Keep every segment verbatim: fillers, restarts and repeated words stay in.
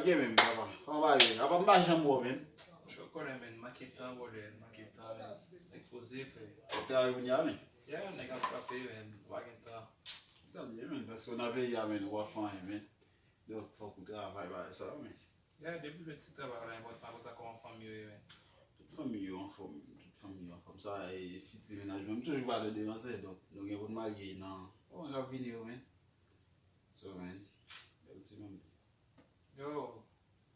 Ok, men, papa. Kòman bagay yo? Apa m pa janm wè w, men. Ou konnen, men, manke tan, brother, manke tan, men. Nèg poze, frè. Ou travay kounye a, men? Yeah, nèg ap frape, men, pa gen tan. Sa byen, men, paske w nan peyi a, men, ou pa fè anyen, men. Donk, fòk ou travay, bagay sa yo, men. Yeah, depi w jwenn ti travay la, enpòtan, apre sa, kòman fanmi yo ye, men? Tout fanmi yo anfòm, tout fanmi yo anfòm. Sa, e, fiti mennaj mwen, m toujou pale de manzè, donk, nou gen pou n marye nan moman k ap vini yo, men. So, men, bèl timoun. Yo,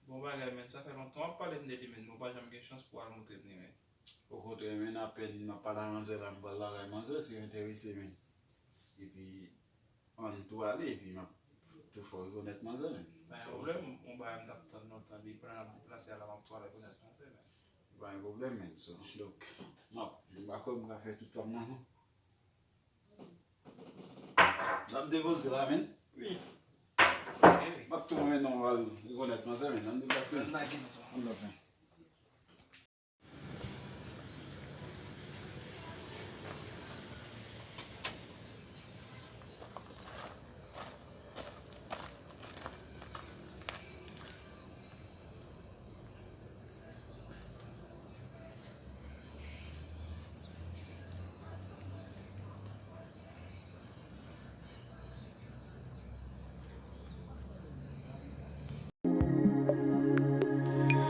bon bagay, men. Sa fè lontan w ap pale m de li, men. Mwen pa janm gen chans pou al montre m li, men. Okontrè, men, apèn m ap pale a manzè la, m pral lakay manzè, si yo enterese, men. Epi, ann tou ale, epi m ap tou fè w rekonèt manzè, men. Pa gen pwoblèm, yon bagay m t ap tann lontan, epi pandan n ap deplase a la, m ap tou al rekonèt manzè, men. Pa gen pwoblèm, men, so, donk, m ap, m pa kwè m ka fè tout pa m nan, non. N ap depoze la, men. Wi. M ap tou mennen w al rekonèt manzè, men. Ann deplase, men. Ann lòt, men.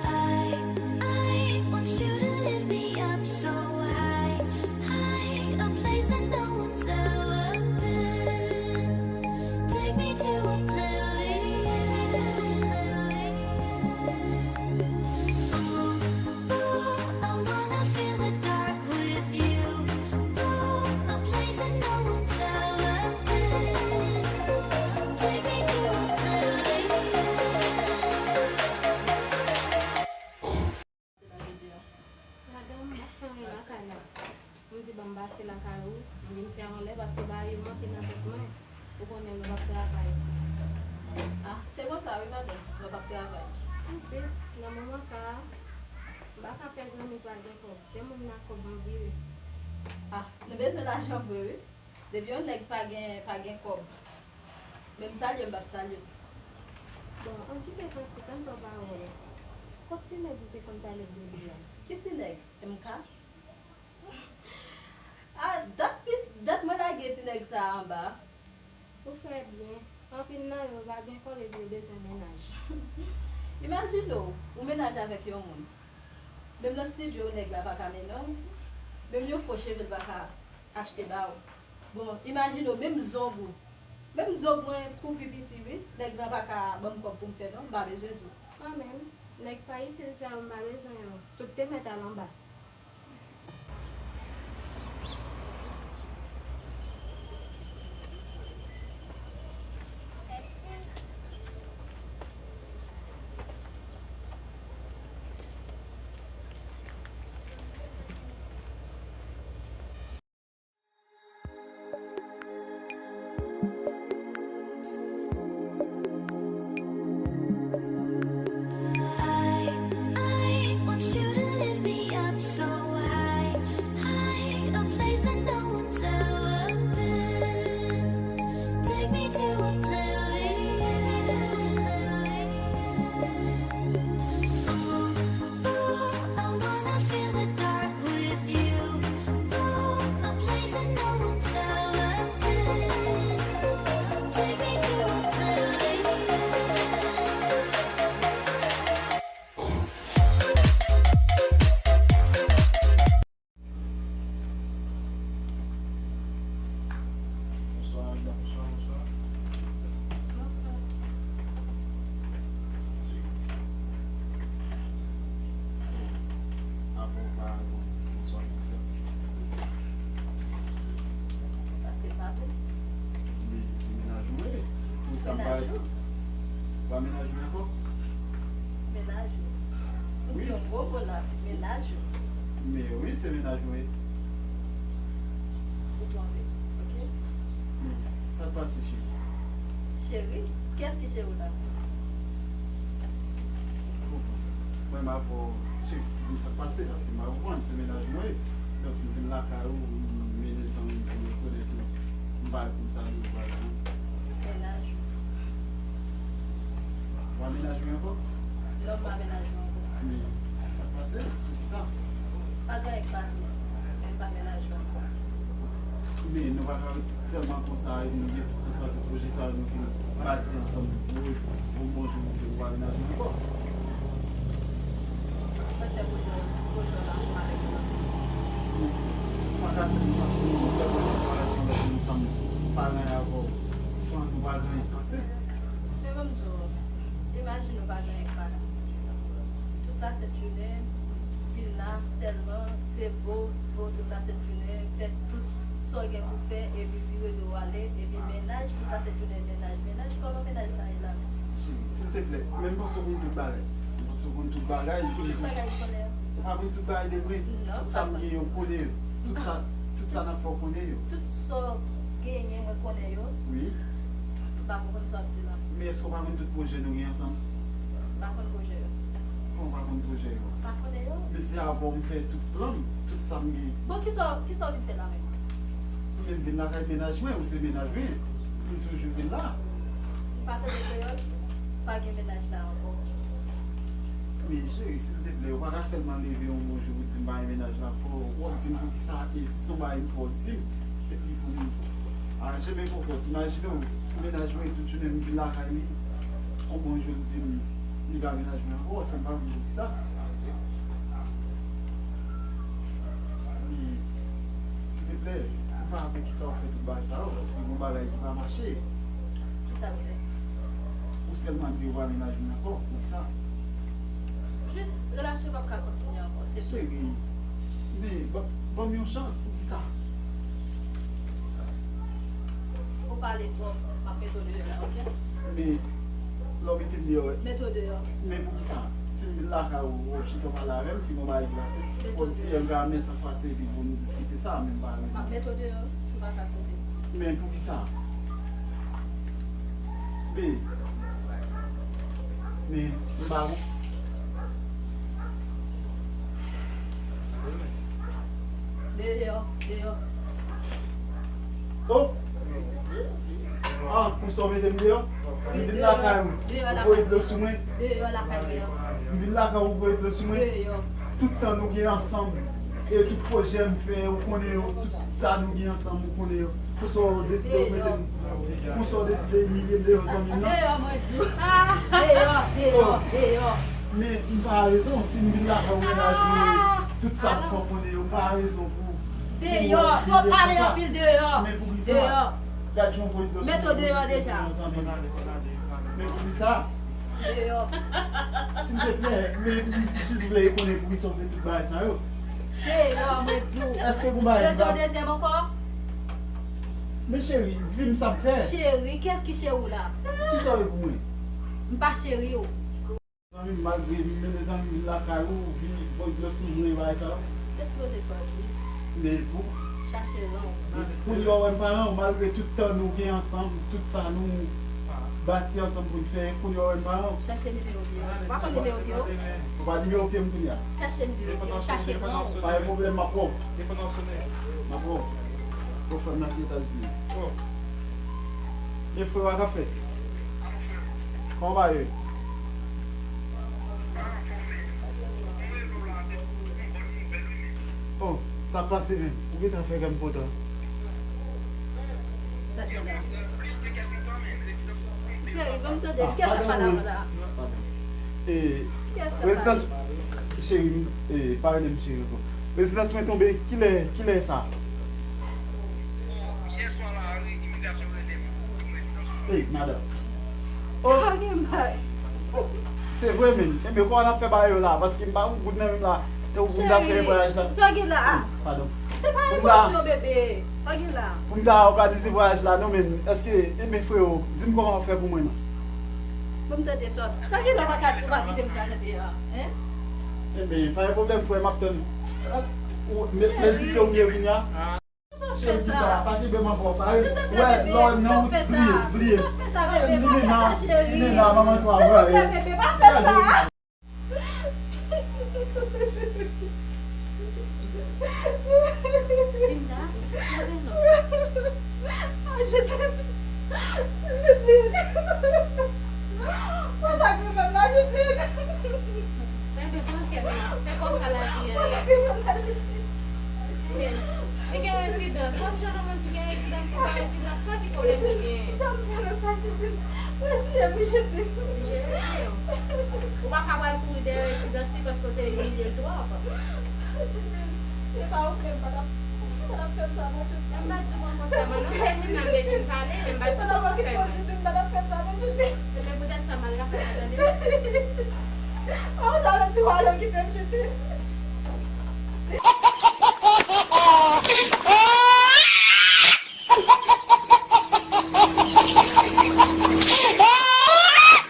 I, I want you to lift me up so high, high, a place that no one's ever been. Take me to oblivion. Ooh, ooh, I wanna feel the dark with you. Ooh, a place that no one's ever been. Take me to oblivion. Madanm, m ap fè anyen lakay la. M di ban m pase lakay ou, m vin fè anlè paske bagay yo manke nan tèt mwen. Ou konnen lè w ap travay. Ah, se konsa wi, madanm, lè w ap travay. M di, nan moman sa a, m pa ka fè zanmi pa gen kòb. Se moun nan kòb m vire. Ah, nou bezwen lajan vre wi. Depi yon nèg pa gen, pa gen kòb, menm salye m p ap salye l. Bon, ann kite kantik, ann pran pawòl. Kot ti nèg ou te konn pale m de li a? Ki ti nèg? M K? Ah, dat pi, dat mwen lage ti nèg sa a anba. Ou fè byen. Anpil nan yo pa gen kòb epi yo bezwen mennaj. Imajine w, ou mennaj avèk yon moun. Menm nan estidyo, nèg la pa ka mennen w. Menm yon fo cheve, l pa ka achte ba w. Bon, imajine w, menm zong ou. Menm zong mwen kou pi piti, wi. Nèg la pa ka ban m kòb pou m fè, non, m pa bezwen di w. Kanmenm, nèg pa itil sa yo, m pa bezwen yo. Tout te mèt al anba. I, I want you to lift me up so high, high, a place that no one's ever been. Take me to oblivion. Ooh, ooh, I wanna feel the dark with you. Ooh, a place that no one's ever been. Take me to oblivion. Bonswa, madanm. Bonswa, bonswa. Bonswa. Avan w pa reponn, bonswa, bonswa. Paske l pa bon. Men se mennaj mwen ye. Pou sa m pa... Mennaj ou? Pa mennaj mwen ankò? Mennaj ou. Ou di yon gwo mo la, mennaj ou. Men wi, se mennaj mwen ye. Ou twonpe, oke? Men sa k pase, cheri? Cheri? Kiyès ki cheri w la? Mwen m ap cheri di m sa k pase, paske m pa konprann, se mennaj mwen ye. Donk, m vin lakay ou, m mennen zanmi m pou yo konèt ou. M pa pou m salye ou, pa la, non. Mennaj ou. Pa menaj mwen ankò? Non, m pa menaj mwen ankò. Men, sa k pase? Poukisa? Pa gen anyen k pase. Men m pa menaj mwen ankò. Men nou pa ka ret sèlman konsa, epi nou gen tout tan sa, tout pwojè sa, nou fin bati ansanm pou ou, pou yon bon jou, nou di nou pa menaj nou ankò. Mwen fè pwojè, pwojè w la pou avèk mwen. Ou pa ka sèlman ap di nou fè pwojè pou avèk mwen, lè nou sanm pa gen avè w, san nou pa gen anyen k pase. Men ban m di w, imajine w pa gen anyen k pase. Tout la sent jounen, vin la sèlman, se bo, bo tout la sent jounen, fè tout sa w gen pou fè, epi vire do w ale, epi menaj, tout la sent jounen, menaj, menaj, kòman menaj sa ye la menm? Cheri, silteplè, men m panse w konn tout bagay. M panse w konn tout bagay. Ki tout bagay m konnen? Ou pa konn tout bagay de pre. Non, papa. Tout sa m gen yo, m konnen yo. Tout sa, tout sa n ap fè, w konnen yo. Tout sa w genyen, mwen konnen yo. Wi. M pa konprann sa w ap di la. Men èske w pa konn tout pwojè nou gen ansanm? M pa konn pwojè yo. Kòman w pa konn pwojè yo? M pa konnen yo. Men se avè w m fè tout plan m, tout sa m gen. Bon, kisa, kisa w vin fè la menm? Mwen menm vin lakay menaj mwen, ou se menaj mwen. M toujou vin la. M pa tande kreyòl, pa gen menaj la ankò. Men cheri, silteplè, ou pa ka sèlman leve yon bon jou pou di m pa gen menaj la ankò. W ap di m poukisa, e si se yon bagay m fè w di m, epi pou m aranje men konpòt. Imajine w, menaj mwen tout jounen m vin lakay li, yon bon jou l di m li pa menaj mwen ankò, se m pa konn poukisa. Men, silteplè, m pa konn kisa w fè tout bagay sa yo, paske gon bagay ki pa mache. Kisa m fè? Ou sèlman di ou pa menaj mwen ankò, poukisa? Jis, relasyon p ap ka kontinye ankò, se tou. Cheri, men, ban, ban m yon chans, poukisa? Ou pale twòp, m ap mete w deyò la, oke? Men, lè w mete m deyò, mete w deyò. Men poukisa? Si m vin lakay ou, w ap chita w pale avè m, si gon bagay ki pase, w ap di m, "Gade, men sa k pase," epi pou nou diskite sa, men m pa rezon. M ap mete w deyò, si w pa ka soti. Men poukisa? Men, men, m pa konn. Deyò, deyò. Oh! Ah, pou sa w mete m deyò? M vin lakay ou, ou voye dlo sou mwen? Deyò lakay mwen an. M vin lakay ou, ou voye dlo sou mwen? Deyò. Tout tan nou gen ansanm, e tout pwojè m fè, ou konnen yo, tout sa nou gen ansanm, ou konnen yo. Pou sa w deside ou mete m, pou sa w deside imilye m deyò zanmi m nan? Deyò, mwen di w. Deyò, deyò, deyò. Men, m pa rezon, si m vin lakay ou menaj mwen, tout sa m fè w konnen yo, m pa rezon pou, pou imilye m konsa. Deyò, twòp pale anpil deyò. Men poukisa? Deyò. Gad jan w voye dlo sou mwen, deyò zanmi m. Men poukisa? Deyò. Silteplè, men m jis vle konnen poukisa w fè tout bagay sa yo. Deyò, mwen di w. Èske gon bagay ki pa... Bezwen yon dezyèm ankò? Men cheri, di m sa m fè. Cheri, kiyès ki cheri w la? Kisa w ye pou mwen? M pa cheri w. Zanmi m, malgre m mennen zanmi m lakay ou, vin voye dlo sou mwen, bagay sa yo. Te sipoze fè w plis. Men pou... Chache ran w. Kounye a w wè m pa ran w, malgre tout tan nou gen ansanm, tout sa nou bati ansanm pou n fè, kounye a w wè m pa ran w. Chache nimewo pye w. Ou pa konn nimewo pye w? Ou pa nimewo pye m kounye a? Chache nimewo pye w, chache ran w. Pa gen pwoblèm, m ap wè w. M ap wè w. Bon, frè m nan ki Etazini. Oh. Men frè w, sa k ap fèt? Kòman w ye? Oh, sa k pase menm? Ou gentan fè kè m kontan. Sa k gen la? Cheri, ban m tande. Kiyès ap pale avè w la? Padon. E, kiyès ap pale? Rezidans, cheri, e, pa rele m cheri ankò. Rezidans mwen tonbe, kilè, kilè sa? Bon, yè swa la, imigrasyon rele m, di m rezidans ou. Ey, madanm. Oh. Sa gen bay? Oh, se vre menm. Enben, kòman n ap fè bagay yo la? Paske m pa yon goud nan men m la. E ou pou m ta fè vwayaj la? Cheri, sa gen la? Ey, padon. Se pa emosyon, bebe. Sa gen la? Pou m ta òganize vwayaj la, non, men èske, enben, freo, di m kòman w ap fè pou mwen, non? Bon, m tande sa. Sa gen la, ou pa ka, ou pa kite m ka tande a, en? Enben, pa gen pwoblèm, frè, m ap tann ou. Ou, men, men si ke ou ye kounye a. Cheri, di sa, pa kenbe m ankò, pare. Wè, lè w nan wout, bliye, bliye. Sa w fè sa, bebe? Pa fè sa, cheri. Limena, manman travay. Silvouplè, bebe, pa fè sa. Linda, leve non. Ah, je t'aime. Je t'aime. Mwen sa k rive Lavi a. Li gen rezidans. W ap jwenn yon moun ki gen rezidans, li pa rezidans, sa ki pwoblèm li genyen? Sa m fè nan sa, Jidil? Reziye m, Jidil. Jere, jere. Ou pa ka pral kouri dèyè rezidans li paske w te imilye l twòp. Jidil, si se pa ou menm, pa t ap, pa t ap fè m sa, non, Jidil. Men m pa di w konn konsèy mwen, non, m te fin nan, m te fin pale, men m pa di w konn konsèy mwen. Jidil, pa t ap fè sa, non, Jidil. E se poutèt sa m al lakay la, tande. Oh, sa vle di w ale, w kite m, Jidil.